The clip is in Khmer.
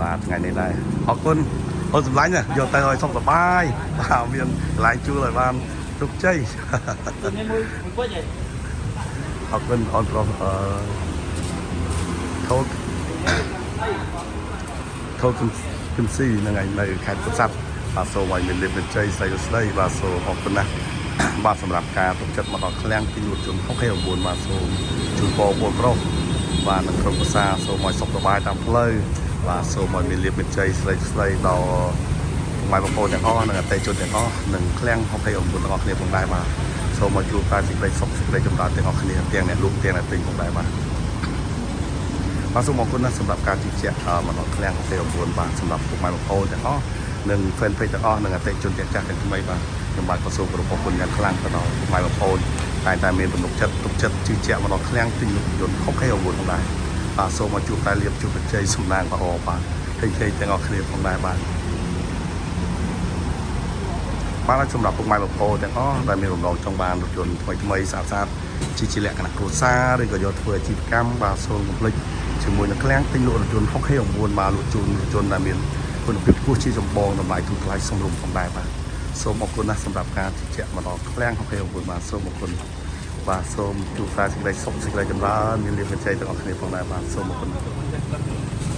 បាទថ្ងៃនេះដែរអរគុណអូនសម្លាញ់ណាយកទៅឲ្យសុខសប្បាយបាទមានកន្លែងជួលឲ្យបានជោគជ័យ នេះមួយមួយពេជ្រហី អរគុណអូនប្រុសអឺថោកថោកគឹមស៊ីហ្នឹងឯងនៅខេត្តពោធិ៍សាត់បាទសូមឲ្យមានលៀបមានជ័យស្រីស្ដីបាទសូមអរគុណណាស់បាទសម្រាប់ការទុកចិត្តមកដល់ឃ្លាំងទីលក់ជូន69បាទសូមជូនពរបងប្រុសបាទនិងក្រុមប្រសាសូមឲ្យសុខសប្បាយតាមផ្លូវបាទសូមឲ្យមានលៀបមានជ័យស្រីស្ដីដល់ពុកម៉ែបងប្អូនទាំងអស់និងអតិថិជនទាំងអស់និងឃ្លាំង69ទាំងអស់គ្នាផងដែរបាទសូមឲ្យជួបតែសេចក្តីសុខសេចក្តីចម្រើនទាំងអស់គ្នាទាំងអ្នកលក់ទាំងអ្នកទិញផងដែរបាទ បាទសូមអរគុណណាស់សម្រាប់ការជិះជាក់មកដល់ឃ្លាំង69បាទសម្រាប់ពុកម៉ែបងប្អូនទាំងអស់និង fan page ទាំងអស់និងអតិថិជនទាំងចាស់ទាំងថ្មីបាទខ្ញុំបាទក៏សូមគោរពអរគុណយ៉ាងខ្លាំងទៅដល់ពុកម៉ែបងប្អូនតែងតែមានទំនុកចិត្តទុកចិត្តជឿជាក់មកដល់ឃ្លាំងទិញរថយន្ត69ផងដែរបាទសូមឲ្យជួបតែលៀបជួបជ័យសំណាងល្អបាទហេងៗទាំងអស់គ្នាផងដែរបាទបាទហើយសម្រាប់ពុកម៉ែបងប្អូនទាំងអស់ដែលមានបំណងចង់បានរថយន្តថ្មីថ្មីស្អាតស្អាតជាជាលក្ខណៈគ្រួសារឬក៏យកធ្វើអាជីវកម្មបាទសូមកុំភ្លេចជាមួយនឹងឃ្លាំងទិញលក់រថយន្ត69បាទលក់ជូនរថយន្តដែលមានគុណភាពខ្ពស់ជាចម្បងតម្លៃធូរថ្លៃសមរម្យផងដែរបាទសូមអរគុណណាស់សម្រាប់ការជិះជាក់មកដល់ឃ្លាំង69បាទសូមអរគុណបាទសូមជួបតែសេចក្តីសុខសេចក្តីចម្រើនមានលៀបជ័យទាំងអស់គ្នាផងដែរបាទសូមអរគុណ Thank you.